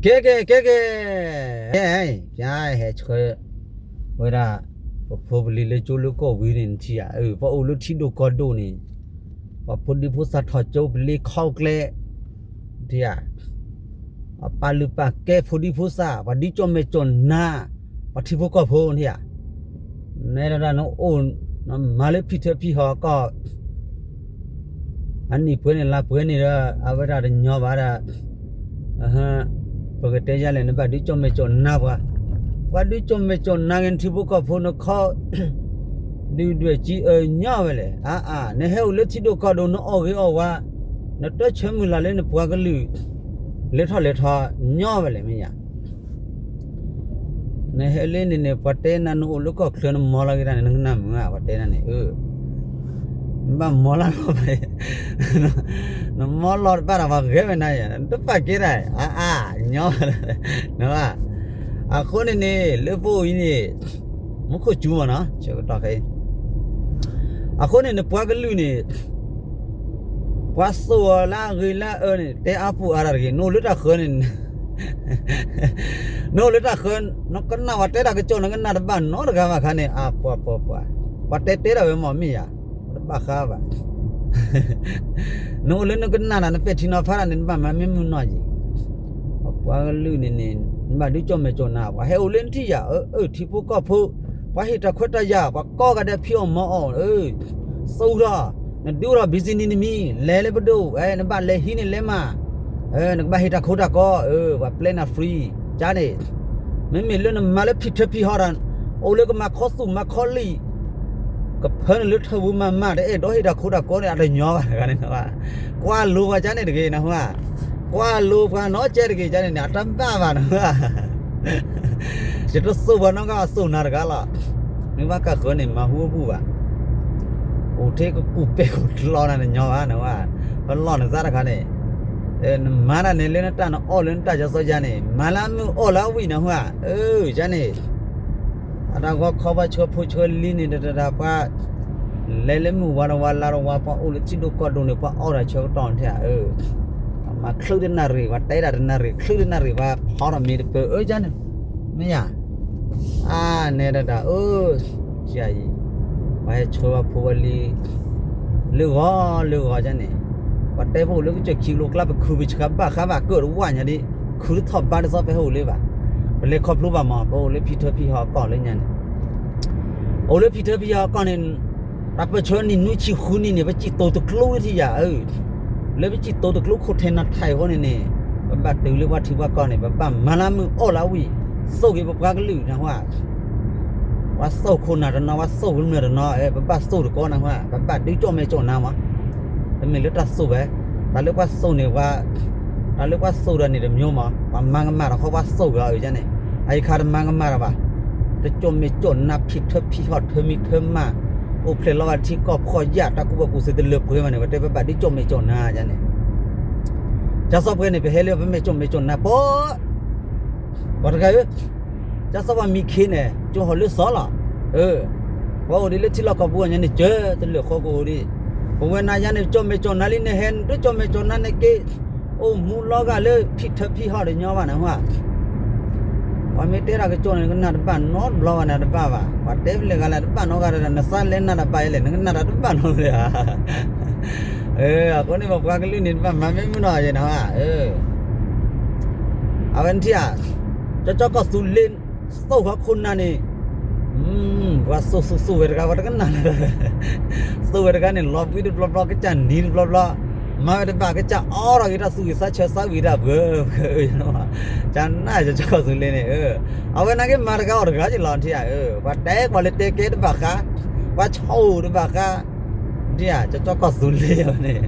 ကဲကဲကဲကဲ, ပဟဲဆှၢဝဲဒၣ် ပဖိပလံၤလၢကၠိလၢကီၢ်ဝံၤန့ၣ် နထံၣ်ဧါ, ပှၤအိၣ်လၢထံဒိၣ်ကီၢ်ဒိၣ်န့ၣ်, ပှၤဖိဒံဖိသၣ်ထီၣ်ကၠိ ပလ့ခီကျဲ, နထံၣ်ဧါ, ပာ်လုၢ်ပာ်ကဲဖိဒံဖိသၣ်, ပှၤဒုးကၠီၣ်မဲာ်ကၠီၣ်နါ ပှၤထံဖိကီၢ်ဖိ နထံၣ်ဧါ, နဲဒၣ်နအိၣ် နမၤလၢဖံထၢဖံဟီၣ်ကီၢ် အနံၣ်ပှဲၤန့ၣ်လါပှဲၤန့ၣ်ဒီး အဝဲဒၣ်တညီဘၣ်ဒီး ပကတဲယၤလဲၣ် နဘၣ်ဒုးကၠီၣ်မဲာ်ကၠီၣ်နါပှၤ, ပှၤဒုးကၠီၣ်မဲာ်ကၠီၣ်နါဂ့ၤ နထံဖိကီၢ်ဖိ နခီ ဒုၣ်ဒွဲၣ်ကံအၢညီဝဲလဲၣ်, အါအါ နဟဲအိၣ်လၢထံဒိၣ်ကီၢ်ဒိၣ် နအီၣ်ဂ့ၤအီၣ်ဝါ, နတဆၢမုၢ်လၢ်လၢနပှၤကလုာ် လဲၤထီၣ်လဲၤထီညီဝဲလဲၣ် မ့ၢ်ယၤ နဟဲလၢန့ၣ်န့ၣ် ပှၤတဲနၤ နအိၣ်လၢကီၢ်ချၢ နမီလီၤက့ၤတၢ်န့ၣ် နကနၣ်မုာ်ဧါ ပှၤတဲနၤန့ၣ်, နဘၣ်မီလီၤလီၤဘၣ်, နမီလီၤတဘၣ်ဒီး ပှၤဂဲၤဝဲနၤယါ နတပာ်ကဲတၢ်, အါအါ ညီ, နဘၣ်, အဃိန့ၣ်န့ၣ် လၢပအိၣ်အံၤန့ၣ် မူခိၣ်စူၤမးနီၤ ဆၢကတီၢ်ခဲအံၤ, အဃိန့ၣ် နပှၤကလုာ်န့ၣ် ပှၤစိာ်အီၤလၢအဂ့ၤလၢအအၢန့ၣ် တဲအါပူၤအါတၢ်တဂ့ၤ, နအိၣ်လၢတၢ်ဃၢၤန့ၣ် နအိၣ်လၢတၢ်ဃၢၤ နကနၣ်ပှၤတဲတၢ်ကစီၣ် နကနၣ်တဘၣ်နီတဂၤဘၣ်ခါန့ၣ် အပှၤပှၤပှၤ ပှၤတဲတဲဒၣ်ဝဲမ့ၢ်မ့ၢ်ယါ, တဘၣ်ဃးဘၣ်, နအိၣ်လၢနကနၣ်တၢ် နပဲာ်ထံနီၤဖးတၢ်န့ၣ် နဘၣ်မၤမ့ၢ်မုၢ်နီၢ်ယံၤ, ပှၤကလုာ်န့ၣ်န့ၣ် နဘၣ်ဒုးကၠီၣ်မဲာ်ကၠီၣ်နါ ပှၤဟဲအိၣ်လၢနထံၣ်ယါ အၢ အၢ ထံဖိကီၢ်ဖိ, ပှၤဟ့ၣ်တၢ်ခွဲးတၢ်ယာ် ပှၤကိးဂၤဒဲးဖံးအီၣ်မၤအီၣ် အၢ သူၣ်ထီၣ်, နဒုးထီၣ် business နမံၤ လဲၤလၢပဒိၣ် နဘၣ်လဲၤဟံးန့ၢ်လဲၤမး, နကဘၣ်ဟ့ၣ်တၢ်ခိတၢ်ကီ, ပှၤပျဲနၤ free ကန့ၣ်, မ့မ့ၢ်လၢနမၤလၢဖံထၢဖံဟီၣ်ဒီး အိၣ်လၢကမၤခီသူၣ်မၤခီလံာ်, ကဖၢနုာ်လၢထၢပူၤမၤမး တအဲၣ်ဒိးဟ့ၣ်တၢ်ခိတၢ်ကီန့ၣ် အတညီဘၣ်တဂၤန့ၣ်, ကွၢ်လိပှၤကန့ၣ်တဂ့ၤနဟါ, ကွၢ်လိပှၤနီတစဲးတဂ့ၤကန့ၣ်န့ၣ် အတဘၣ်ဘၣ်နဟါ ယတစိာ်ပှၤနီတဂၤ အစိာ်နၤတဂၤလီၤ, မ့ၢ်ဘၣ်ကဃၢၤန့ၣ် မၤဟူအဘူၣ်ဘၣ်, အိၣ်ထဲကကူၣ်ပဲာ်ကူၣ်ကျီနၤတညီဘၣ်နဟါ, ပလီၢ်နသးတခါန့ၣ်, နမၤတၢ်န့ၣ်လၢနတၢ်နအီၣ်လၢနတၢ်ကစီၣ်ယါန့ၣ် မၤလၢအမုၢ်အီၣ်လၢအဝံၣ်နဟါ, အၢ ယါန့ၣ် အတၢ်ဂီၤခီပှၤဆှၢဖိဆှၢလံန့ၣ် တတၢ်ပှၤ လဲၤလၢမုၢ်ဝါတဝါလါတဝါ ပှၤအိၣ်လၢထံဒိၣ်ကီၢ်ဒိၣ်န့ၣ် ပှၤအီၣ်တၢ်ဆၢကတီၢ်ထဲဧါ, ပှၤမၤချုးတနၣ်ရံၣ် ပှၤတဲဒၣ်တနၣ်ရံၣ် ချုးတနၣ်ရံၣ် ပှၤဖီထီၣ်မ့ၢ်တပၢၢ်အၢကန့ၣ်, မ့ၢ်ယါ, အါ နဲဒၣ်တၢ်အၢ, ယါအံၤ, ပှၤဟဲဆှၢပှၤဖိဝဲလံ လၢဂီၤလၢဂီၤကန့ၣ်, ပှၤတဲပအိၣ်လၢကစၢၢ်ခံကျိၤကျါ ပခုၣ်ပဆှးဘၣ်ဃးဘၣ်ကၢၣ်တဝၣ်ညါဒ် ခုးတထီၣ်ဘါတသီ ပဟဲအိၣ်လၢဘၣ်, ပလဲၤခီဖျိဘၣ်မး ပအိၣ်လၢဖံထၢဖံဟီၣ်ကီၢ်လၢညါန့ၣ်, အိၣ်လၢဖံထၢဖံဟီၣ်ကီၢ်န့ၣ်, တၢ်ပၢၢ်ဆၢနံၣ်နွံဆံဃုနံၣ်န့ၣ် ပစံၣ်တိၤတကျိလၢထံယါအၢ, လၢပစံၣ်တိၤတကျိခိၣ်ထဲနၤထံးအဃိန့ၣ်န့ၣ်, ပဘၣ်တုၤလၢပှၤထံပှၤကီၢ်န့ၣ် ပဘၣ်မၤလၢမုၢ်အီၣ်လၢအဝံၣ်, စိာ်က့ၤပပှၤကလုာ်နဟါ ပှၤစိာ်ခိၣ်နၢ်တနီၤ ပှၤစိာ်ကမျၢၢ်တနီၤ ပဘၣ်စိာ်တကီနဟါ ပဘၣ်ဒုးကၠီၣ်မဲာ်ကၠီၣ်နါမး, တမ့ၢ်လၢတၢ်စိာ်ဝဲ, တၢ်လၢပှၤစိာ်န့ၣ် ပှၤ, တၢ်လၢပှၤစိာ်ဒီးန့ၣ်တမျိုးမး ပှၤမၤကမၣ်တခီပှၤစိာ်ဂၤအၢယါန့ၣ်, အအံၤခါတမၤကမၣ်တၢ်ဘၣ်, တကၠီၣ်မဲာ်ကၠီၣ်နါဖံထၢဖံဟီၣ်ထၢမံထၢမး, အိၣ်ဖျဲၣ်လီၤဘၣ်ထံကီၢ်ဖီၣ်ယာ် တၢ်ကူၣ်ဘၣ်ကူၣ်သ့တလၢပှဲၤမးန့ၣ် ပတဲပဘၣ်ဒုးကၠီၣ်မဲာ်ကၠီၣ်နါယါန့ၣ် ကစီၣ်ပှဲၤန့ၣ် ပဟဲလၢပမဲာ်ကၠီၣ်မဲာ်ကၠီၣ်နါပီ, ပှၤတဂၤဧၢ, ကစီၣ်ပှၤမံခ့န့ၣ် ကၠိဟီၣ်လၢစီၤလီၤ, ပှၤအိၣ်ဒံးလၢထံလီၢ်ကီၢ်ပူၤညါန့ၣ် ကၢတလၢာ်ဃီကအိၣ်ဒံး, ပဝဲနၤယါန့ၣ် ကၠီၣ်မဲာ်ကၠီၣ်နါလံန့ၣ် ဟဲနဒုးကၠီၣ်မဲာ်ကၠီၣ်နါန့ၣ်က့, အိၣ်မူလီၤဂာ်လၢဖံထၢဖံဟီၣ်တညီဘၣ်နဟါ ပှၤမ့ၢ်တဲတၢ်ကစီၣ်န့ၣ် ကနၣ်တဘၣ်နီတဘျီဘၣ် နၤတဘၣ်ဘၣ် ပှၤတဲဖဲလဲၣ်ဂၤလၢတဘၣ်နီတဂၤဒီး နသးလဲၤနၤတဘၣ်ယဲလဲၣ် နကနၣ်တၢ်တဘၣ်နီတဂၤ, အဃိန့ၣ် ပပှၤကလုာ်န့ၣ် တဘၣ်မၤမ့ၢ်မုၢ်နီၢ်ယဲနၤ, အဝဲနထံၣ်ဧါ, ကၠီကၠီကီၢ်သူလ့ၤ စိာ်ဃီခိၣ်နၢ်န့ၣ် ပှၤစိာ်စိာ်စိာ်ဝဲတဂၤ ပှၤတကနၣ်လၢၤ, စိာ်ဝဲတဂၤန့ၣ် လီၤဘှံးတဘျီဘျီ ကစၢ်နံၤတဘျီဘျီ, မၤဝဲတဘၣ်ကစၢ်အီထီၣ်က့ၤတၢ်သူၣ်ဂ့ၤသးဆၢသးဝံၤတၢ်ပှဲၤ, ကနၣ်ကၠီကၠီကီၢ်သူလ့ၤန့ၣ်, အဝဲနာ်က့မၤတဂၤအီၣ်တဂၤက့ၤလီၤထံၣ်ဧါ, ပှၤတဲကွၢ်လၢတဲကဲတဘၣ်ဃး, ပှၤဆိၣ်တဘၣ်ဃး, ဒ်ဧါ ကၠီကၠီကီၢ်သူလ့ၤန့ၣ်,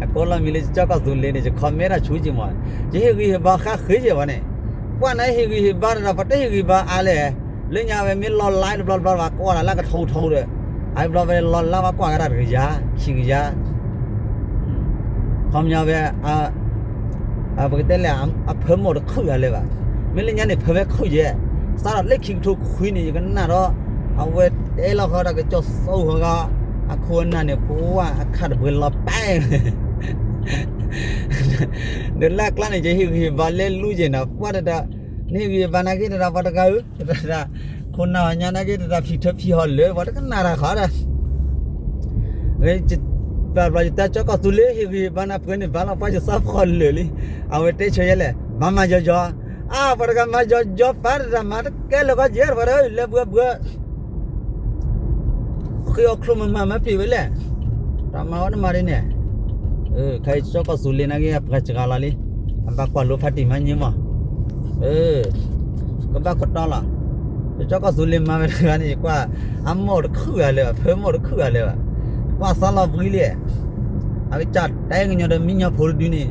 အကိးလီၤမံၤလၢကၠီကၠီကီၢ်သူလ့ၤန့ၣ် ယ comment တၢ်ဆူးက့ၤမး, ယဟ့ၣ်ဂံၢ်ဟ့ၣ်ဘါဃါဃ့က့ၤဝဲန့ၣ်, ကွၢ်နဟ့ၣ်ဂံၢ်ဟ့ၣ်ဘါတၢ် ပှၤတဟ့ၣ်ဂံၢ်ဘါအါလဲၣ်, လၢညါဝဲမ့ၢ်လီၤ live တဘျီဘျီ ပှၤကွၢ်တၢ်လၢကထိထိဒီး, အဘျီဝဲလီၤ live ပှၤကွၢ်ကဒါတကယၤ, ခံကယၤ ခီပညီဝဲ ပကတဲလဲၣ် အဖၢမီၢ်တခုၣ်ယၤလဲၣ်ဘၣ်, မ့ၢ်လၢညါန့ၣ် ဖၢဝဲခုၣ်ယဲၢ်, စးထီၣ်လၢခံကထိခွံန့ၣ် ယကနၣ်ဒီး အဝဲတဲလီၤဃီတၢ်ကစီၣ်စိာ်ဃီဂီၤ, အခိၣ်အနၢ်န့ၣ် ပဝဲအခၣ်တပှဲၤလီၤပဲ ဒီးလၢအကျါန့ၣ် ယဟ့ၣ်ဂံၢ်ဟ့ၣ်ဘါလဲၤလူၤယဲၢ်နီၤ ပှၤတဒၣ်, နဟ့ၣ်ဂံၢ်ဟ့ၣ်ဘါနာ်က့တဒၣ်ပှၤတဂၤဧၢ, တဒၣ်, ခိၣ်နၢ်ဟီညါနာ်က့တဒၣ်ဖံးထၢဖံးဟီၣ်လၢာ် ပှၤတကနၣ်တၢ်ဃီဒီး ပာ်ဘျီယတဲကၠီကီၢ်သူလ့ၤ ဟ့ၣ်ဂံၢ်ဟ့ၣ်ဘါနၤပှဲၤန့ၣ်ဘၣ်လီၤ ပှၤယသးဖှီၣ်လၢာ်လံ, အဝဲတဲဆၢယဲလဲၣ် ဘၣ်မၤယီၤယီၤ, အါ ပှၤတဂၤမၤယီၤယီၤပၢ်တဒၣ်မၤတကဲလၢၤကီးယဲၢ် ပှၤတဂၤလၢပှဲၤပှဲၤ ဃ့အီၣ်ချိၣ်မၤမၤမၤပ့ၤဝဲလဲၣ်, တၢ်မၤဝဲတမၤဒ်န့ၣ်, ခဲအံၤကၠီကီၢ်သူလ့ၤနာ်က့ အပှၤစှၤလီၤလံ, အဘၣ်ကွၢ်လိဖးတံၢ်မးညံမး, ကဘၣ်ကတီလီၤ, ကၠီကီၢ်သူလ့ၤမၤဝဲတဂၤန့ၣ် ယကွၢ်, အမိၢ်တခုဂၤလၢၤဘၣ် ဖၢမိၢ်တခုဂၤလၢၤဘၣ်, ကွၢ်သီလီၤဘှံလံ, အကစၢ်တဲကညီဒီးမံညီဖိတဒုန့ၣ်,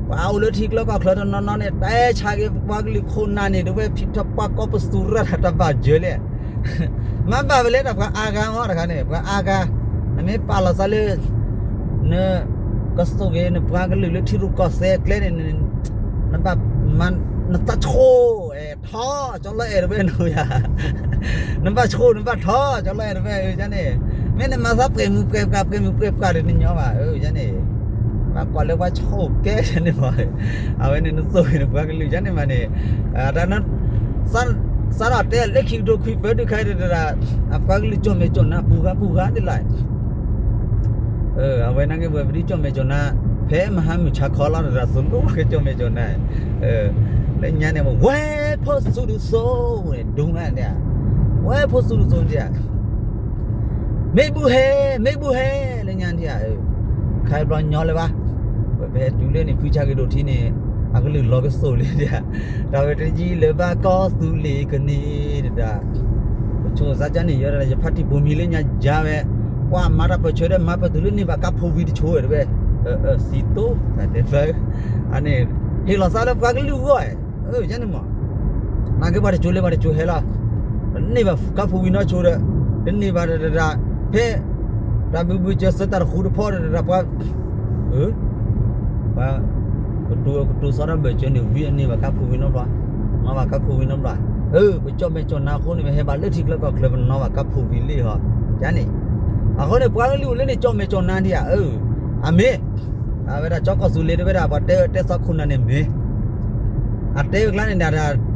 ပှၤအိၣ်လၢထံကျၢကီၢ်ချၢတနီၤနီၤန့ၣ် တဲဆါက့ၤပှၤကလုာ်ခိၣ်နၢ်န့ၣ် တဝဲဖံးထၢပှၤကိးပသူရၢ်တၢ်တဘၣ်ယၢၤလဲၣ် မၤဘၣ်ဝဲလၢတၢ်ပှၤအါဂၤမးတခါန့ၣ် ပှၤအါဂၤ, နမ့ၢ်ပာ်လီၤသးလၢ, န, ကသိးက့ၤနပှၤကလုာ်လၢထံရူၢ်ကီၢ်သဲးကျဲန့ၣ်, နဘၣ်မၤ, နသးဆိၣ်, အဲၣ်ထီၣ်, ကၠီလီၤအဲၣ်တဝဲနယၤ, နဘၣ်ဆိၣ် နဘၣ်ထီၣ်, ကၠီလီၤအဲၣ်တဝဲ အၢန့ၣ်, မ့ၢ်နမၤသးပှဲၤမုာ်ပှဲၤပှၢ် ပှဲၤမုာ်ပှဲၤပှၢ်ဒီးနညီဘၣ် အၢန့ၣ် ဘၣ်ကွၢ်လၢပှၤဆိၣ်ကဲန့ၣ်မး, အဝဲန့ၣ်နသိၣ်ဂ့ၤနပှၤကလုာ်ယန့ၣ်မးန့ၣ်, တၢ်န, စးထီၣ်တဲလၢခံကထိခွံဖဲဒုးခါတဒၣ်, အပှၤကလုာ်ကၠီၣ်မဲာ်ကၠီၣ်နါပူၤဂၤပူၤဂၤဒ်လဲၣ်, အဝဲနာ်က့ဝဲပဒုးကၠီၣ်မဲာ်ကၠီၣ်နါ, ဖဲမဟါမုၢ်ဆါခီလီၤတဒၣ်သိးလိကၠီၣ်မဲာ်ကၠီၣ်နါ, လၢညါန့ၣ် ဝဲဖိစူဒုစိၤန့ၣ် ဒိၣ်မးန့ၣ်, ဝဲဖိစူဒုစိၤန့ၣ် မ့ၢ်ဘူၣ်ဟဲ, မ့ၢ်ဘူၣ်ဟဲ, လၢညါန့ၣ်, ခါဘျီညီလၢၤဘၣ်, ပဟဲတုၤလၢန့ၣ် ဖုဆါက့ၤဒိၣ်ထံန့ၣ်, အကလုၢ်လီၤကသိးလံဒၣ်, တၢ်ဝဲတယံာ်လၢၤဘၣ်ကီၢ်သူလ့ၤကန့ၢ်ဒၣ်, ပဆိသးကန့ၣ်ယဲဒၣ် ယဖါတံၢ်ပိာ်မံၤလၢညါယါဝဲ, ပှၤမၤတၢ်ပၢၢ်ဆၢဒီးမၤပၢၢ်တုၤလၢန့ၢ်ဘၣ်ကါဖိဝံၤတဆိဝဲတဝဲ, စံသိ, တၢ်တဲဖဲ, အန့ၣ်, ဟ့ၣ်လီၤသးလၢပှၤကလုာ်ဂီၢ်, ယန့ၣ်မး နာ်က့ပှၤတစိၤလၢပှၤတစိၤဟဲလီၤ, တန့ၢ်ဘၣ်ကါဖိဝံၤနီၢ်ဆိဒီး, တန့ၢ်ဘၣ်တဒၣ်, ဖဲ, တၢ်ဘုဘုကၢသၢတၢ်တဃူတဖိးတဒၣ်ပှၤ, ပှၤ, ကတိၤကတိၤသီတၢ်ဘၢၣ်စၢၤန့ၣ် ဝံၤအန့ၢ်ဘၣ်ကါဖိဝံၤနီတဘျီ, နီၢ်ဘၣ်ကါဖိဝံၤနီတဘျီ, ပကၠီၣ်မဲာ်ကၠီၣ်နါအဃိန့ၣ် ပဟဲဘၣ်လၢထံကျၢကီၢ်ချၢပနီၢ်ဘၣ်ကါဖိဝံၤလံဟီ, ယန့ၣ်, အဃိန့ၣ် ပှၤကလုာ်အိၣ်လၢန့ၣ်ကၠီၣ်မဲာ်ကၠီၣ်နါဒံးဧါ, အၢ, အမ့ၢ် အဝဲဒၣ်ကၠီကီၢ်သူလ့ၤတဝဲဒၣ် ပှၤတဲတဲသီခိၣ်နၢ်န့ၣ်မ့ၢ်, အတဲဝဲကျါန့ၣ်ဒၣ်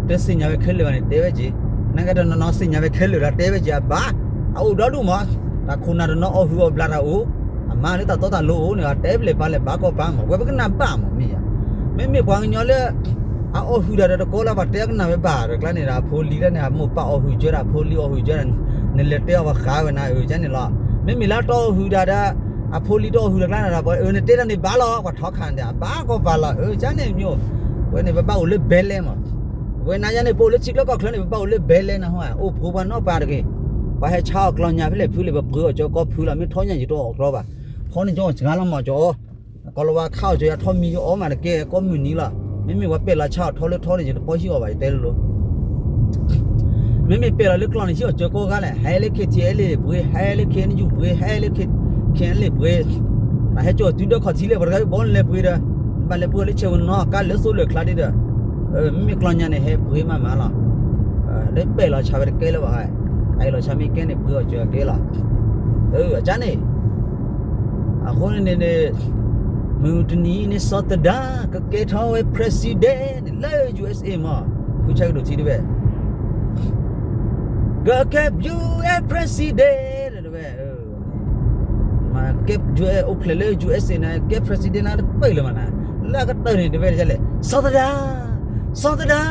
တသ့ၣ်ညါဝဲခဲလၢာ်ဘၣ်န့ၣ် တဲဝဲက့ၤ, နကဲတနီၤနီၤသ့ၣ်ညါဝဲခဲလၢာ်ဒီးတဲဝဲက့ၤအဘၣ်, အအိၣ်ဒီဒူၣ်မး, တၢ်ခိၣ်နၢ်တနီၤအီၣ်ဟုၣ်အီၣ်ဘျးတၢ်အိၣ်, အမါလၢတၢ်တီတၢ်လိၤအိၣ်န့ၣ် အတဲပျဲၢ်ပာ်လဲၣ်ဘၣ်ကီဘၣ်မး ဝဲပကနၣ်ဘၣ်မးမ့ၢ်ဧါ, မ့မ့ၢ်ပှၤကညီလၢ အအီၣ်ဟုၣ်တၢ်ဒီးတကိးလၢပှၤတဲကနၣ်ဝဲဘၣ်ဒီးကျါန့ၣ်ဒီး အဖိလံၤတၢ်န့ၣ် အမိၢ်ပၢ်အီၣ်ဟုၣ်ကၢဒၣ် အဖိလံၤအီၣ်ဟုၣ်ကၢဒၣ်, နလဲၤတဲအီၤပှၤဃးဝဲနၤအၢကန့ၣ်လီၤ, မ့မ့ၢ်လၢတအီၣ်ဟုၣ်ဒၣ်ဒီး, အဖိလံၤတအီၣ်ဟုၣ်ဒီးကျါန့ၣ်ဒီး ပှၤအၢနတဲတၢ်န့ၣ်ဘၣ်လီၤ ပှၤထီခါန့ၣ်ဒီး အဘၣ်ကီဘၣ်လီၤ အၢကန့ၣ်မ့ၢ်, ဝဲန့ၣ် ပဘၣ်အိၣ်လၢဘဲလဲမး, ဝဲနၤယါန့ၣ် ပအိၣ်လၢထံကျၢကီၢ်ချၢန့ၣ် ပဘၣ်အိၣ်လၢဘဲလဲနဟီ, အိၣ်ဖိပှၤနီတပၤတဂ့ၤ, ပှၤဟဲဆါအီၣ်ကျီၢ်ညၣ်ဖဲလဲၣ်ဖုလဲၣ် ပပှ့ၤအီၣ်ကၠီကီၢ်ဖုလီၤ မ့ၢ်ထီညၣ်ယတအီၣ်ကျီဘၣ်, ဖီန့ၣ်ကၠီအီၣ်စှၤလီၤမးကၠီ ကီၢ်လဝါခါအီၣ်ကၠီယၤထီမံၤယအီၣ်မးတကဲ ကိးမုၢ်နံၤလီၤ, မ့မ့ၢ်ပှၤပဲာ်လီၤဆါအီၣ်ထီလၢထီန့ၣ် ယတပီၢ်ဟံၣ်အီၣ်ဘၣ် ယတဲလိၤလိၤ, မ့မ့ၢ်ပဲာ်လီၤလၢကျီၢ်န့ၣ် ဟံၣ်အီၣ်ကၠီကိးဂၤလဲၣ်, ဟဲလၢ KTLA ပှ့ၤ, ဟဲလၢ KNU ပှ့ၤ, ဟဲလၢ KNLA ပှ့ၤ, တၢ်ဟဲကၠီအီၣ်တုၤဒီးခီၣ်ထံးလဲၣ် ပှၤတဂၤဘီလဲၤပှ့ၤဒီး, ဘၣ်လဲၤပှ့ၤလၢဆဲးဝဲနီၢ်ကါလၢသိလၢချါဒ်ဒီး, မ့မ့ၢ်ကျီၢ်ညၣ်န့ၣ် ဟဲပှ့ၤမးမးလီၤ, လၢပဲာ်လီၤဆါဝဲတကဲလၢၤဘၣ်, ဟဲလီၤဆါမ့ၢ်ကဲန့ၣ် ပှ့ၤအီၣ်ကၠီကဲလီၤ အကန့ၣ်, အဃိန့ၣ်န့ၣ်, မုၢ်တနံၤန့ၣ် စီၤသဒါ ကကဲထီၣ်ဝဲ president န့ၣ် လၢ USA မး, ဖုဆါကဒိၣ်ထံတဝဲ, ကကဲ US president တဝဲ, မ့ၢ်ကဲ US အိၣ်ဖျဲၣ်လၢ USA န့ၣ် ကဲ president နၤတပၢၢ်လၢၤမးနၤ, လၢအကတၢၢ်န့ၣ် တဝဲဒ်လဲၣ်, စီၤသဒါ, စီၤသဒါ,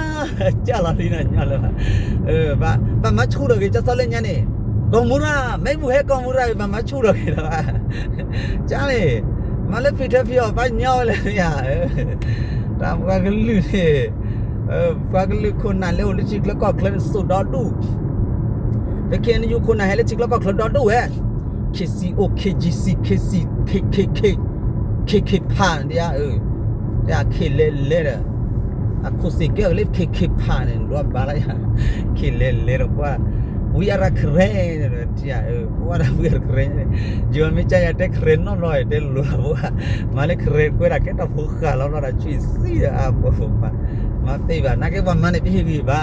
ကၢ်လီၤလံနညီလၢၤဘၣ်, ဘၣ်မၤဆူၣ်ထီၣ်က့ၤ ကၢ်သီလၢညါန့ၣ်, ကီၢ်မူရၤ, မ့ၢ်ဘူၣ်ဟဲကီၢ်မူရၤ ဘၣ်မၤဆူၣ်ထီၣ်က့ၤလၢၤဘၣ်, ကန့ၣ်, မၤလၢဖံးထၢဖံးအီၣ်ပှၤညီဝဲလၢမ့ၢ်ဧါ, တၢ်ပှၤကလုာ်န့ၣ် ပှၤကလုာ်ခိၣ်နၢ်လၢအိၣ်လၢထံကျၢကီၢ်ချၢန့ၣ် သိၣ်ဒီဒူၣ်, ပ KNU ခိၣ်နၢ်ဟဲလၢထံကျၢကီၢ်ချၢဒီဒူၣ်ဝဲ, KCO KGC KC KKK, KK ဖးန့ၣ်ဒ်ဧါ, တၢ်ခ့လဲၤလဲၤဒီး, အခိၣ်သ့ၣ်ကဲအီၤလၢ KK ဖးန့ၣ် ဒွးဘၣ်လၢယၤ, ခ့လဲၤလဲၤဒီးပှၤ, ဝံအရခရဲ, ပှၤဒၣ်ဝံအရခရဲ, ယမ့ၢ်ကၢ်ယၤတဲခရဲနီတဘျီ တဲလိၤလီၤပှၤ, မၤလၢခရဲကွဲဒၣ်ကဲတၢ်ဖိဃာ်လီၤဘျီဒီး ဆွံၣ်သံဒီးအါပှၤပှၤ, မၤသ့ဘၣ် နာ်က့ပှၤမၤန့ၣ်ပဟ့ၣ်ဂံၢ်ဟ့ၣ်ဘါ,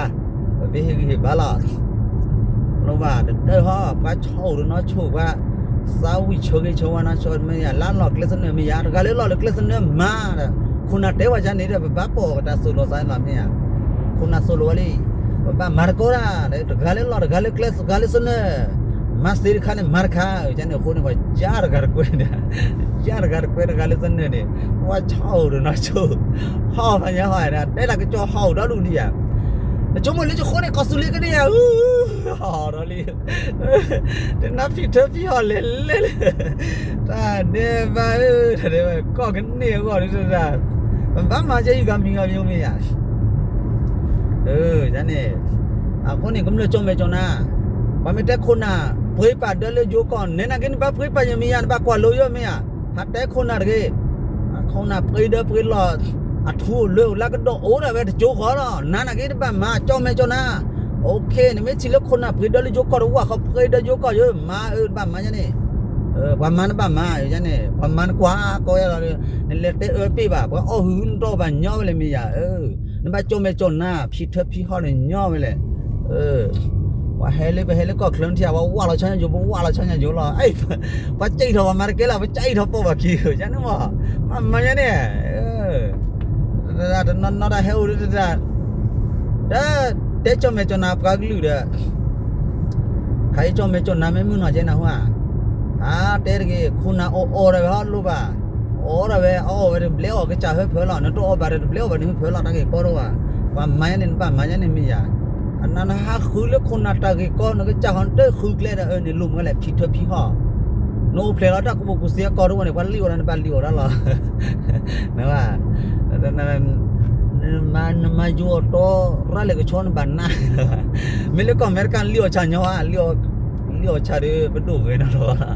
ပဟ့ၣ်ဂံၢ်ဟ့ၣ်ဘါလီၤ, လိၣ်ဘၣ်တဒၢဟီ ပှၤဆိၣ်တနီၤဆိၣ်ပှၤ, သးဝံၣ်ဆၢဂ့ၤဆၢဝါနီၢ်ဆိမ့ၢ်ယၤ, လၢလီၢ်ကျဲသနၢၣ်မ့ၢ်ယၤ, တဂၤလၢလီၢ်လၢကျဲသနၢၣ်မၤဒီး, ခိၣ်နၢ်တဲဝဲဒ်န့ၣ်ဒီး ပဘၣ်ပိာ်ကတၢၢ်သိၣ်လိသးလီၤမ့ၢ်ယၤ, ခိၣ်နၢ်သိၣ်လိဝဲလံ, ပဘၣ်မၤတကိးတၢ်, တဂၤလၢလီၢ် တဂၤလၢကျဲ တဂၤလၢသနၢၣ်, မၤသ့တခါန့ၣ် မၤတခါ, ကန့ၣ်အဃိန့ၣ် ပှၤယါတဂၤတကွဲန့ၣ်, ယါတဂၤတကွဲ တဂၤလၢသနၢၣ်န့ၣ်, ပှၤဆီအိၣ်ဒီးနီၢ်ဆိ, ဟီၣ်ဖးညါဟီၣ်ဒၣ် တဲဒၣ်ကစီၤဟီၣ်အိၣ်ဒီဒူၣ်ဒံးယၤ, နဆိကမိၣ်လၢကဃိန့ၣ် ကီၢ်သူလ့ၤကန့ၢ်ယၤ, ဟီၣ်ဒီးလံ တနၢ်ဖံးထၢဖံးဟီၣ်လဲၤလဲၤလၢ, တၢ်ဒဲးဘးဧၢ, တၢ်ဒဲးဘးကီၢ်ကန့ၢ်အဂီၢ်ဒ်တၢ်, ပဘၣ်မၤကဲယုၢ်ဂၤမံၤဂၤမံၤမ့ၢ်ယၤ, န့ၣ်, အဃိန့ၣ် ကမျၢၢ်ကၠီၣ်မဲာ်ကၠီၣ်နါ, ပှၤမ့ၢ်တဲခိၣ်နၢ် ပှ့ၤပာ်ဒၢလၢယိၤကီၢ် နဲနာ်က့ နဘၣ်ပှ့ၤပာ်ယမ့ၢ်ယၤ နဘၣ်ကွၢ်လိယမ့ၢ်ယၤ, ဟးတဲခိၣ်နၢ်တဂ့ၤ, ခိၣ်နၢ်ပှ့ၤဒၢပှ့ၤလီၢ်, အထူအလွဲၢ်အိၣ်လၢကဒီးအိၣ်ဒၣ်ဝဲတကၠိဃီလီၤ, နနာ်က့ တဘၣ်မၤ ကၠီၣ်မဲာ်ကၠီၣ်နါ, OK, နမ့ၢ်ထံၣ်လၢခိၣ်နၢ်ပှ့ၤဒၢလၢယိၤကီၢ်တဝၢ်ဃီ ပှ့ၤဒၢယိၤကီၢ်ယမၤအၢ နဘၣ်မၤယန့ၣ်, ပှၤမၤနဘၣ်မၤန့ၣ်, ပှၤမၤနကွၢ်ကီယလီၤ, နလဲၤတဲအၢတဘ့ၣ်ဘၣ်, ပှၤအီၣ်ဟုနတီၢ်ဘၣ်ညီဝဲလဲၣ်မ့ၢ်ယၤ, နဘၣ်ကၠီၣ်မဲာ်ကၠီၣ်နါ ဖံးထၢဖံးဟီၣ်န့ၣ်ညီဝဲလဲၣ်, ပှၤဟဲလၢပဟဲလၢကီၢ်ချၢထံၣ် ပှၤဝၢ်လီၤဆီညါယိၤ ပဝၢ်လီၤဆီညါယိၤလီၤ, ပှၤကၠံၣ်ထီၣ်ပှၤမၤတကဲလၢ ပကၠံၣ်ထီၣ်ပိာ်ဘၣ်ခံ, ယန့ၣ်မး, မၤမၤယန့ၣ်, တနီၤနီၤတၢ်ဟဲအိၣ်ဒ်တၢ်, တၢ်တဲကၠီၣ်မဲာ်ကၠီၣ်နါပှၤကလုာ်ဒီး ခါအံၤကၠီၣ်မဲာ်ကၠီၣ်နါမ့ၢ်မုၢ်နီၢ်ကဲနၢ်ဟူဧါ, အတဲတဂ့ၤ ခိၣ်နၢ်အီၣ်အီၣ်ဒၣ်ဝဲဟီလိၣ်ဘၣ်, အီၣ်ဒၣ်ဝဲ အအီၣ်ဝဲတဘျဲအီၣ်ကစၢ်ဟၢဖၢလီၤ, နတအီၣ်ဘၣ်ဒီးတဘျဲအီၣ်ဘၣ်န့ၣ်ဟၢဖၢလီၤ တၢ်ဂ့ၢ်ကီတအိၣ်ဘၣ်, ပှၤမၤညါန့ၣ် နဘၣ်မၤညါန့ၣ်မ့ၢ်ယၤ, အနၤနဟးဃုလၢခိၣ်နၢ်တၢ်ဂ့ၢ်ကီ နကစၢ်ဟီနတဃုကျဲဒီး အၢန့ၣ်လိၣ်မးလဲၣ် ဖံးထၢဖံးဟီၣ်, နအိၣ်ဖျဲၣ်လီၤတၢ်ကူၣ်ဘၣ်ကူၣ်သ့အကီတအိၣ်န့ၣ် ပှၤလံၣ်အီၣ်ဒၣ် နဘၣ်လံၣ်အီၣ်ဒၣ်လီၤ နမၤယိၤအီၤတီ ရၣ်လဲၤကဆီနဘၣ်နၢ်, မ့ၢ်လၢကီၢ်အမဲရကၤလံၣ်အီၣ်ဆၣ်ညီဧါ, လံၣ်အီၣ်ဆၣ်ဒီး ပဒိၣ်ဂဲၤနီၢ်လီၤ,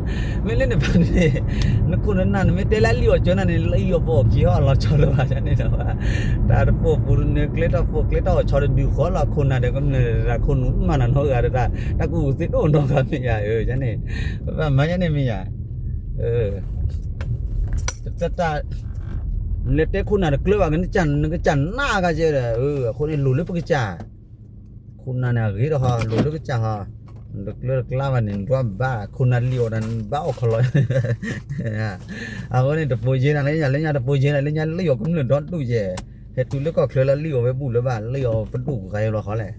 မ့ၢ်လၢနပၢ်န့ၣ် နခိၣ်နနၢ်န့ၣ် မ့ၢ်တဲလၢလံၣ်အီၣ်ကၠီၣ်နၢ်န့ၣ် လံၣ်အီၣ်ပိာ်အီၣ်ခံဟီၣ်လီၤဆီလၢၤဘၣ်န့ၣ်ဒီး, တၢ်တပိာ်ပူၤတနၢၤကျဲတၢ်ပိာ်ကျဲတၢ်အီၣ်ဆီတဒုးဃီလီၤ ခိၣ်နၢ်ဒီးကမျၢၢ်တဂၤ ခိၣ်နူာ်မးနီၢ်နီၢ်ဂၤဒီး တၢ်ကူၣ်ဘၣ်ကူၣ်သ့တအိၣ်နီတဂၤမ့ၢ်ယၤ, န့ၣ်, ပဘၣ်မၤယါန့ၣ်မ့ၢ်ယၤ တၢ် နလဲၤတဲခိၣ်နၢ်တကျၢၤဘၣ် နကစၢ်နးဂၤကဲဒီး, အဃိန့ၣ်လိၣ်လၢပကစၢ်, ခိၣ်နၢ်န့ၣ်အဂ့ၤဒီးဟီ လိၣ်လၢကစၢ်ဟီ, နတကျၢၤတကျါဘၣ်န့ၣ် နဒွးဘၣ် ခိၣ်နၢ်လံၣ်အီၣ်ဒီးနဘၣ်အီၣ်ခီလီၤ, အဃိန့ၣ် တပိာ်ယဲနၤလၢညါ လၢညါတပိာ်ယဲနၤ လၢညါလံၣ်အီၣ်ကမျၢၢ်ဒီဒူၣ်ယဲ, ဟဲတုၤလၢကီၢ်ချၢလၢလံၣ်အီၣ်ဝဲဘူၣ်လၢၤဘၣ် လံၣ်အီၣ်ပဒိၣ်ဂၤလီၤဃီလဲၣ်,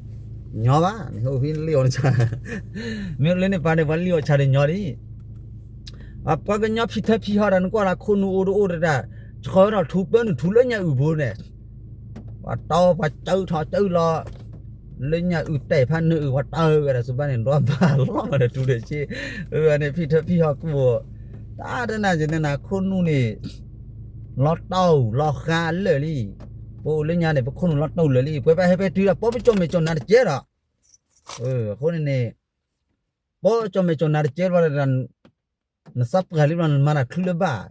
ညီဘၣ် နဟဲအိၣ်ဖဲလံၣ်အီၣ်နဆၣ်, မ့ၢ်လၢန့ၣ်ပၢ်န့ၣ် ပှၤလံၣ်အီၣ်ဆၣ်ဒီးညီဒံး ပှၤကညီဖံးထၢဖံးဟီၣ်ဒီး နကွၢ်လၢခိၣ်နူာ်အိၣ်တအိၣ်တဒၣ်, ဆှၢထီၣ်ထူပၢနုာ်ထူလၢညၣ်အုၣ်ဘိန့ၣ်, ပှၤတီပှၤကၢထီၣ်ကၢလီၤ, လၢညၣ်အုၣ်တဲာ်ဖးနၢအုၣ် ပှၤတၢ်ဝဲဒၣ်စူၤဘၣ်န့ၣ် ဒီးဘၣ်လီၤမးဒီးတူၢ်ဒီးစ့, အန့ၣ် ဖံးထၢဖံးဟီၣ်ကူၣ်, တၢ်တနၤယနနၤခိၣ်နူာ်န့ၣ်, လီၤတီၢ်လီၤဃါလၢာ်လံ, ပအိၣ်လၢညါန့ၣ် ပခိၣ်နူာ်လီၤတီၢ်လၢာ်လံ ပှဲၤဘၣ်ဟဲပဲတုၤဒီး ပီပကၠီၣ်မဲာ်ကၠီၣ်နါတကဲဒီး, အဃိန့ၣ်န့ၣ် ပီကၠီၣ်မဲာ်ကၠီၣ်နါတကဲဘၣ်ဒီး နသးပှၢ်လံဘျီ နမၤတၢ်ချုးလၢၤဘၣ်,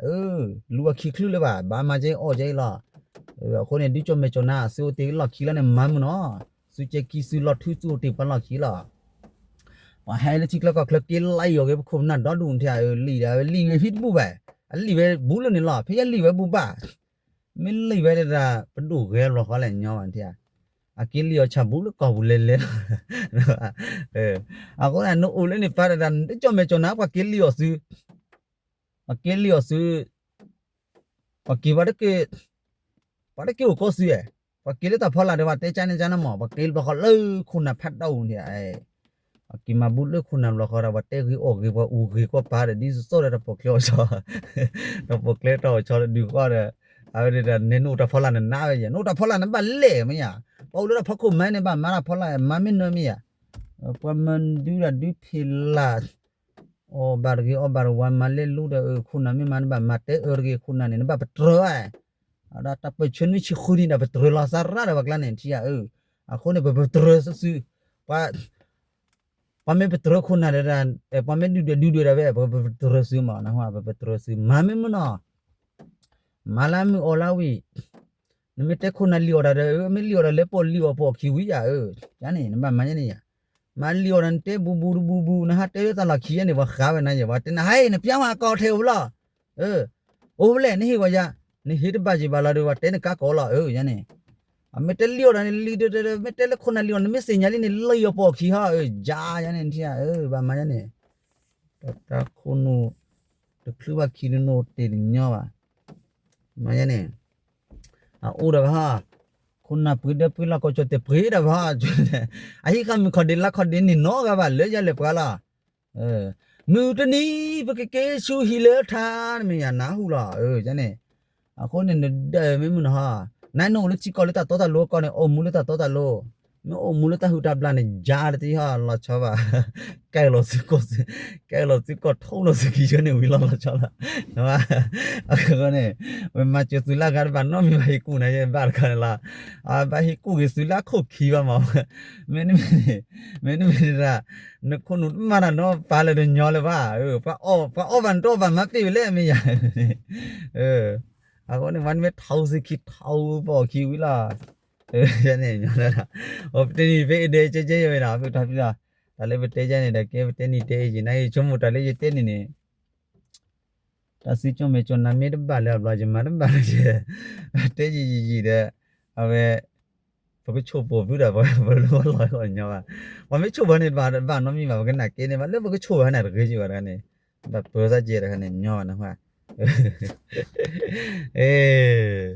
လူၤအခံချုးလၢၤဘၣ် ဘၣ်မၤကဲအီၣ်ကဲအံၤလီၤ, အဃိန့ၣ် ဒုးကၠီၣ်မဲာ်ကၠီၣ်နါ သုအိၣ်တ့ၢ်လီၢ်ခံလီၤန့ၣ် မၤမုၢ်နီၤ, သုကဲခံသုလီၤထူသုအိၣ်တ့ၢ်ပှၤလီၢ်ခံလီၤ, ပှၤဟဲလၢထံချၢကီၢ်ချၢက့ၤလံၣ်အီၣ်က့ၤ ပခိၣ်ပနၢ်ဒီဒူၣ်ထံဧါ, လံၣ်ဒီး လံၣ်ဝဲဖံတဘူၣ်ဘၣ်, အလံၣ်ဝဲဘူးလၢန့ၣ်လီၤ ဖဲယလံၣ်ဝဲဘူးဘၣ် မ့ၢ်လံၣ်ဝဲတဒၣ် ပဒိၣ်ဂဲၤဘျီဃီလဲၣ်ညီဘၣ်ထံၣ်ဧါ, အက့ၤလံၣ်အီၣ်ဆၣ်ဘူးလၢကီၢ်ပူၤလဲၤလဲၤလီၤ, အဃိန့ၣ် နအိၣ်လၢန့ၣ်ပၢ်တဒၣ် နတကၠီၣ်မဲာ်ကၠီၣ်နါ ပှၤက့ၤလံၣ်အီၣ်သု, ပှၤက့ၤလံၣ်အီၣ်သု, ပှၤက့ၤပှၤတက့ၢ်, ပှၤတက့ၢ်အိၣ်ကီၢ်သုဧါ, ပှၤက့ၤလၢတၢ်ဖီလာ်ဒီး ပှၤတဲကၠါန့ၣ်ကၠါန့ၣ်မး ပှၤက့ၤလၢဘျီဃီလၢခိၣ်နၢ်ဖးဒိၣ်န့ၣ် ပှၤက့ၤမၤဘူးလၢခိၣ်နၢ်ဘျီဃီဒီး ပှၤတဲဂ့ၤအီၣ်ဂ့ၤပှၤအူဂ့ၤကီၢ်ပၢ်ဒီး ဒ်သိးသိးဒီးတၢ်ပိာ်ကျဲအီၣ်ဆီ, တၢ်ပိာ်ကျဲတၢ်အီၣ်ဆီတဒုဃီဒီး, အဝဲဒၣ်န့ၣ် နအိၣ်တၢ်ဖီလာ်နနါဝဲယဲၢ် နအိၣ်တၢ်ဖီလာ်နဘၣ်လဲၣ်မ့ၢ်ဧါ, ပှၤအိၣ်လၢတၢ်ဖီခိၣ်မါန့ၣ် ဘၣ်မၤတၢ်ဖီလာ် မၤမ့ၢ်နၢၤမ့ၢ်ဧါ, ပှၤမၤဒုးတၢ်ဒုးဖံးလာ် အီၣ်ဘၣ်တဂ့ၤ အီၣ်ဘၣ်တဝါ မၤလဲၤလူဒီး အခိၣ်နၢ်မ့ၢ်မၤနဘၣ်မၤတဲအၢတဂ့ၤ ခိၣ်နၢ်န့ၣ် နဘၣ်ပတြၢၤဧါ, ဒီးတၢ်ပၢၢ်ဆၢနွံဆံဃုနံၣ်ဒီး ပတြၢၤလီၤသးရၣ်ဒီးပှၤကျါန့ၣ် ထံၣ်ဧါအၢ, အဃိန့ၣ် ပပတြၢၤစု, ပှၤ ပှၤမ့ၢ်ပတြၢၤခိၣ်နၢ်ဒီး ပှၤမ့ၢ်ဒုၣ်ဒွဲၣ်ဒုၣ်ဒွဲၣ်ဒီးဝဲ ပပတြၢၤစုမး နဟါ ပပတြၢၤစု မၤမ့ၢ်မုၢ်နီၤ, မၤလၢမုၢ်အီၣ်လၢဝံၤ နမ့ၢ်တဲခိၣ်နၢ်လံၣ်အီၣ်တၢ်ဒီး မ့ၢ်လံၣ်အီၣ်တၢ်လၢပီၣ်လံၣ်အီၣ်ပီၣ်ခံဝံၤယၤဧၢ, ယၤန့ၣ် နဘၣ်မၤယၤန့ၣ်ယၤ, မၤလံၣ်အီၣ်တၢ်နတဲဘူးဘူးတဘူးဘူး နဟးတဲလၢတၢ်လီၢ်ခံယၤန့ၣ် ပှၤဃးဝဲနၤယၤ ပှၤတဲနၤ ဟဲ နပျၢ်ဝဲအကီၢ်ထဲအိၣ်လီၤ, အိၣ်ဖဲလဲၣ် နဟ့ၣ်ဝဲယၤ, နဟ့ၣ်တဘၣ်ယံၤဘၣ်လီၤဒီး ပှၤတဲနကါကီးလီၤဧၢ ယၤန့ၣ်, အမ့ၢ်တဲလံၣ်အီၣ်တၢ်န့ၣ် လံၣ်ဒီး မ့ၢ်တဲလၢခိၣ်နၢ်လံၣ်အီၣ် နမ့ၢ်သ့ၣ်ညါလံန့ၣ် လံၣ်အီၣ်ပီၣ်ခံဟီဧၢ, ယၤယၤန့ၣ်ထံၣ်ဧါဧၢ, ဘၣ်မၤယၤန့ၣ်, တ တၢ်ခိၣ်နူာ် တချုးဘၣ်ခံနူာ်တ့ၢ်တညီဘၣ်. မ့ၢ်န့ၣ် အအိၣ်ဒီးဘၣ်, ခိၣ်နၢ်ပှ့ၤဒၢပှ့ၤလီၢ်ကီၢ်ကၠီၣ်တဲာ်ပှ့ၤဒၣ်ဘၣ်, အဟံၣ်ဃာ်မုၢ်ခီၣ်ဒ့လါခီၣ်ဒ့န့ၣ်နီတဂၤဘၣ် လၢယၤလဲၤပှၤလီၤ. မုၢ်တနံၤ ပကက့ၤဆူဟံၣ်လၢထါ နမ့ၢ်ယၤနၢ်ဟူလီၤ န့ၣ်. အဃိန့ၣ် နဒၢးမ့ၢ်မုၢ်နဟီ, နနအိၣ်လၢထံကီၢ်လၢတၢ်တီတၢ်လိအကီၢ်န့ၣ် အိၣ်မူလၢတၢ်တီတၢ်လိ, မ့ၢ်အိၣ်မူလၢတၢ်ဟုၣ်တၢ်ဘျၣ်န့ၣ် ယၤတသ့ဟီ လီၤဆီဘၣ်. ကဲလီၤသုကီၢ်, ကဲလီၤသုကီၢ် ထိၣ်လီၤသုခံဆၢန့ၣ်ဝံၤလီၤ လီၤဆီလီၤ. အဃိန့ၣ် ဝဲမၤစၢၤသုလၢအဂၤတဘၣ်နီတမံၤဘၣ် ဟ့ၣ်ကူၣ်နၤယဲဘၣ်တခါန့ၣ်လီၤ. ဘၣ်ဟ့ၣ်ကူၣ်က့ၤသုလၢအခိၣ်ခံဘၣ်မး, မ့တမ့ၢ်, မ့တမ့ၢ်ဒၣ် နခိၣ်နူာ်တမၤတၢ်နီတပၤလၢာ်တညီလၢၤဘၣ်, ပှၤအီၣ်ဘၣ်နတအီၣ်ဘၣ်မၤသ့ဝဲလဲၣ် မ့ၢ်ယၤန့ၣ်. အဃိန့ၣ် ပှၤမ့ၢ်ထီၣ်သုခံထီၣ်ပအီၣ်ခံဝံၤလီၤ. န့ၣ်ညီလၢ ပတဲနံၤဖဲအဒဲကဲကဲယဝဲဒၣ် ဖုထီၣ်ဖံလီၤ, တၢ်လၢပတဲယဲန့ၣ် ဒီးကဲပတဲနံၤတဲအံၤ ယနာ်ယဆိကမိၣ်တၢ်လၢယတဲန့ၣ်န့ၣ် တၢ်စံကၠိမဲာ်ကၠိနၤမ့ၢ်တဘၣ်လၢအဘျီ ယမၤတဘၣ်လၢယဲ, တဲယံာ်ယံာ်ယံာ်ဒီး အဝဲ ပကဆိၣ်ပိာ်ဖုဒီး ပလူၤအလီၢ်အီၣ်ညီဘၣ်, ပှၤမ့ၢ်ဆိၣ်ပှၤန့ၣ်တဘၣ်နီတမံၤဘၣ် ပကနၣ်ကဲန့ၣ်ဘၣ် လၢပကဆိၣ်ပှၤန့ၣ်တဂ့ၤယံၤဘၣ်တခါန့ၣ်, ဘၣ်ပၢၤသးကဲတခါန့ၣ် ညီဘၣ်နၢ်ဟူ, အ့